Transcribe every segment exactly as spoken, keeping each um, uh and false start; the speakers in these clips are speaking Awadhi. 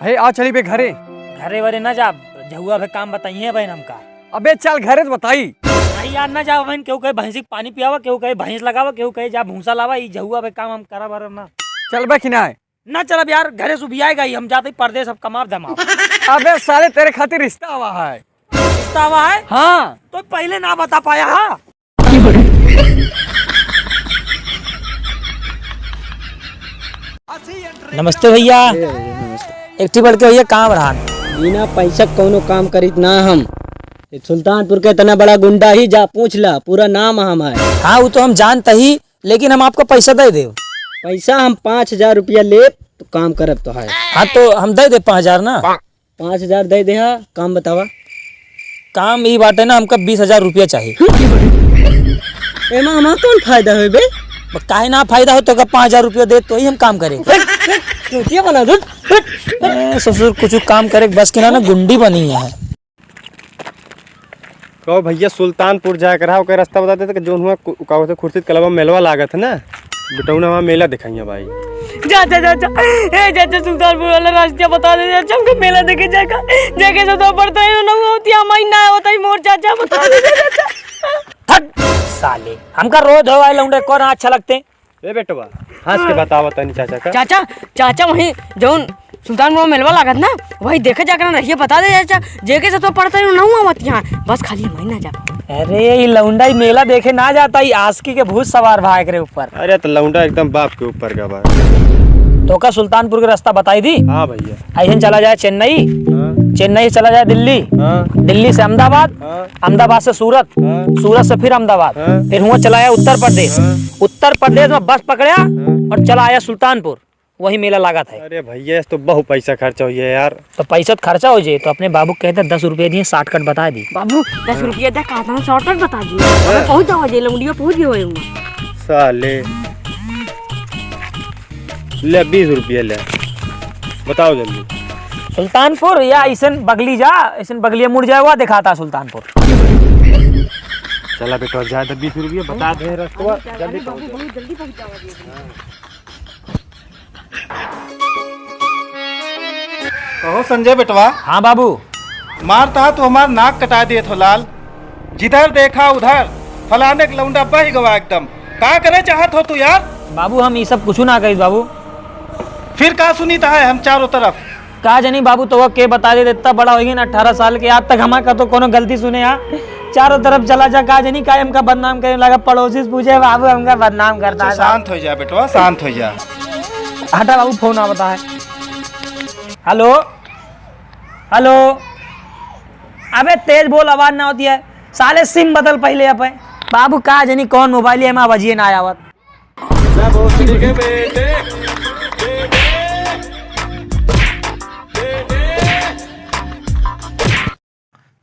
भाई, आ चली बे घरे। घरे वरे ना जा, झउआ भे काम बताइए बहन हमका। अबे चल घरे तो बताई। नहीं यार, ना जा बहन, केहू कहे भैंसी के पानी पियावा, केहू कहे भैंस लगावा, केहू कहे जा भूसा लावा, ई झउआ भे काम हम करब वरब ना। चल बे कि ना? ना चलब यार, घरे से उबियाएगा ही, हम जाते ही परदेस, अब कमाब धमाब। अबे साले, तेरे खातिर रिश्ता आवा है। रिश्ता आवा है? हाँ। तो पहिले ना बता पाया हा? नमस्ते भइया। ए भइया, नमस्ते। एक ठी बड़के भइया काम रहन। बिना पैसा कउनो काम करित ना हम। ए सुल्तानपुर के इतना बड़ा गुंडा ही, जा पूछ ला, पूरा नाम हमार। हाँ, उ तो हम जानत ही, लेकिन हम आपका पैसा दइ देब। पैसा हम पाँच हजार रुपया लेब, तो काम करब तोहार। हाँ, तो हम दइ देब पाँच हजार ना। पाँच हजार दइ देहा, काम बतावा। काम ई बाटे ना, हमका बीस हजार रुपया चाही। एमा हमार कउन फायदा होई बे? ब-, काहे ना फायदा हो, तोका पाँच हजार रुपया देब, तो ही हम काम करेब। चूतिया बना दे। ए, ससुर, कुछ काम करे, बस के ना, ना गुंडी बनी है। कहो भइया, सुल्तानपुर जाए के रहा, ओकर रास्ता बता देते कि जउन हुआ कु-, का होते, खुर्शीद क्लब में मेलवा लागत है ना, बिटौना, वहाँ मेला दिखाइए भाई। चाचा, चाचा, ए चाचा, सुल्तानपुर वाला रास्ता बता दे चाचा, हमको मेला देखे जाएगा, जाके से तो पड़ता है ना, होती हमारी ना होता ही मोर चाचा, बता दे चाचा। हट साले, हमका रोज हो आए लौंडे कौन अच्छा लगते हैं? ए बेटवा, हंस के हाँ। बतावा तनी चाचा का। चाचा, चाचा वहीं जौन सुल्तानपुर में मेलवा लागत ना, वही देखे जाकर ना रहिए, बता दे चाचा, जेके से तो पड़ता ही ना हुआ मत यहाँ, बस खाली हम ही ना जा। अरे, ई लौंडा ई मेला देखे ना जाता, ई आशिकी के भूत सवार भा एकरे ऊपर। अरे, तो लौंडा एकदम बाप के ऊपर का बा। तोका सुल्तानपुर के रास्ता बताई दी? हाँ भइया। अइहन चला जाए चेन्नई, हाँ। चेन्नई से चला जाए दिल्ली, हाँ। दिल्ली से अहमदाबाद, हाँ। अहमदाबाद से सूरत, हाँ। सूरत से फिर अहमदाबाद, हाँ। फिर हुआ चला आया उत्तर प्रदेश। हाँ। उत्तर प्रदेश में बस पकड़ा हाँ। और चला आया सुल्तानपुर, वही मेला लागत है। अरे भइया, इस तो बहुत पैसा खर्चा होइ जाए यार। तो पैसा तो खर्चा होइ जाए, तो अपने बाबू के कहते दस रुपये दिए, shortcut बता दी। बाबू, दस रुपये दे, कहता हूँ, shortcut बता दी। हाँ। पहुँच जाओ, जे लौंडिया पहुँच गए होंगे। साले। ले, बीस रुपया ले, बताओ जल्दी। सुल्तानपुर या अइसन बगली जा, अइसन बगलिया मुड़ जाए, हुआ दिखाता सुल्तानपुर। चला बेटा, जा दे बीस रुपया, बता दे रस्तवा, जल्दी पहुँच जा। कहो संजय बेटवा। हाँ बाबू। मारता तो हमार नाक कटा देत हो लाल। जिधर देखा उधर फलाने के लौंडा बहि गवा एकदम। का करे चाहत हो तू यार? बाबू, हम ई सब कुछु ना कहित बाबू। फिर का सुनित है हम चारों तरफ? का जानी बाबू, तोका के बता दे, इतना बड़ा होइ गए ना, अठारह साल के, आज तक हमार कतो कोनो गलती सुने हा? चारों तरफ चला जा, का जानी का हमका बदनाम करे लागा, पड़ोसी से पूछे, बाबू हमका बदनाम करता है। शांत होइ जा बेटवा, शांत होइ जा। हटा बाबू, फोन आवत है। Hello, hello. अबे तेज बोल, आवाज ना होती है। साले सिम बदल पहिले अपे। बाबू का जानी कौन मोबाइल है, एमा आवाजिए ना आवत।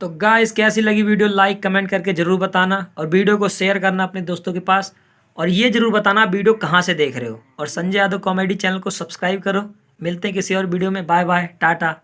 तो गाइस, कैसी लगी वीडियो, लाइक कमेंट करके जरूर बताना और वीडियो को शेयर करना अपने दोस्तों के पास। और ये जरूर बताना वीडियो कहाँ से देख रहे हो, और संजय यादव कॉमेडी चैनल को सब्सक्राइब करो। मिलते हैं किसी और वीडियो में। Bye bye, Tata.